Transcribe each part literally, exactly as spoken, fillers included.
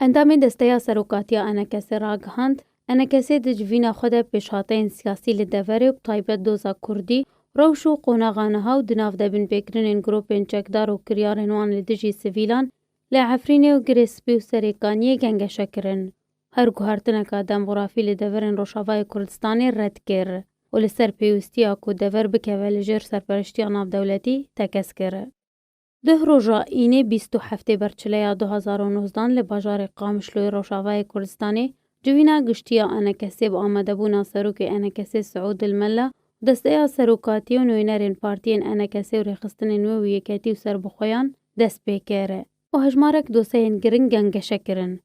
Endamên Desteya Serokatiya ENKSê ragihand, ENKSê di civîna xwe de pêşhateyên siyasî li deverê û bi taybet doza kurdî, rewş û qonaxa niha û di nav de binpêkirinên grûpên çekdar û kiryarên wan li dijî sivîlan li Efrînê û Girê Spî û Serêkaniyê gengeşe kirin. Her guhertineka demografî li deverên Rojavayê Kurdistanê red kir û li ser pêwîstiya ku dever bikeve li jêr serpereştiya navdewletî tekez kir. Duh roja înê bîst û heftê berçileya du hazar û nozdan li bajarê Qamişloyê Rojavayê Kurdistanê civîna giştî ya ENKSê bi amadebûna serokê ENKSê Siûd Dilmela û desteya serokatiyê û nûnerên partiyên ENKSê û rêxistinên wê û yeketî û serbixweyan dest pê kir û hejmarek doseyên giring gengeşe kirin.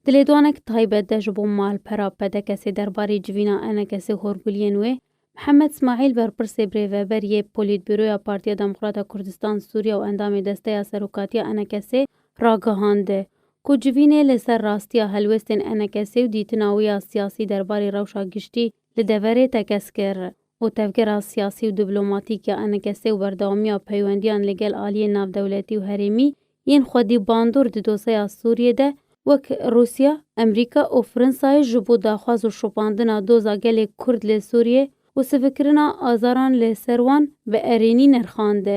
Di lêdwanek taybet de ji bo malpera PDKSê derbarê civîna ENKSê û horguliyên wê, Mihemed Smaîl, berpirsê birêveber yê Polîtbûroya Partiya Demokrata Kurdistan Sûriye û endamê Desteya Serokatiya ENKSê, ragihand ku civînê li ser rastiya helwestên ENKSê û dîtina wî ya siyasî derbarê rewşa giştî li deverê tekez kir û tevgera siyasî û diplomatîk ya ENKSê û berdewamiya peywendiyan li gel aliyên navdewletî û herêmî yên xwedî bandor di doseya Sûriyê de wek Rûsya, Amerîka û Fransayê ji bo daxwaz û şopandina doza gelê Kurd li Sûriyê û sivikirina azaran li ser wan bi erênî nirxand.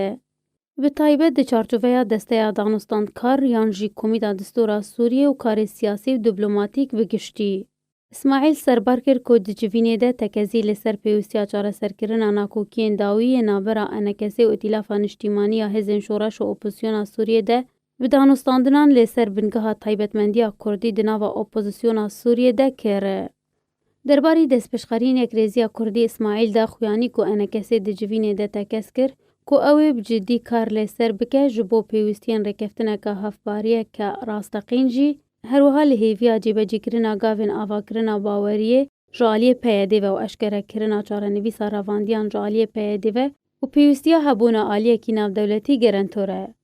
Bi taybet di çarçoveya Desteya Danûstandkar yan jî Komîta Distûra Sûriyê û karê siyasî û diplomatîk bi giştî. Îsmaîl serbar kir ku di civînê de tekezî li ser pêwîstiya çareserkirina nakokiyên dawî yê navbera ENKSê û Îtîlafa Niştîmanî ya Hêzên Şoreş û Opozisyona Sûriyê de bi danûstandinan li ser bingeha taybetmendiya Kurdî di nava opozisyona Sûriyê de kir. Derbarî destpêşxeriyên yekrêziya Kurdî Îsmaîl da xuyanî ku ENKSê di civînê de tekez kir ku ew ê bi cidî kar li ser bike ji bo pêwîstiyên rêkeftineke hevpariyeke rasteqîn jî, her wiha li hêviya cêbecîkirina gavên avakirina baweriyê ji aliyê PYDê ve û eşkerekirina çarenivîsa revandiyan ji aliyê PYDê ve û pêwîstiya hebûna aliyekî navdewletî gerentor e.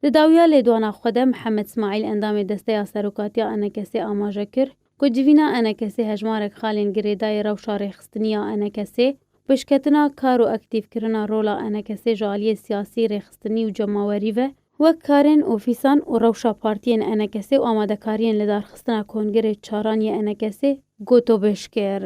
Di dawiya lêdwana xwe de Mihemed Smaîl, endamê Desteya Serokatiya ENKSê, amaje kir ku civîna ENKSê hejmarek xalên girêdayî rewşa rêxistinî ya ENKSê, pêşketina kar û aktîfkirina rola ENKSê ji aliyê siyasî, rêxistinî û cemawerî ve, wek karên ofîsan û rewşa partiyên ENKSê û amadekariyên lidarxistina Kongerê Çaran yê ENKSê gotobêj kir.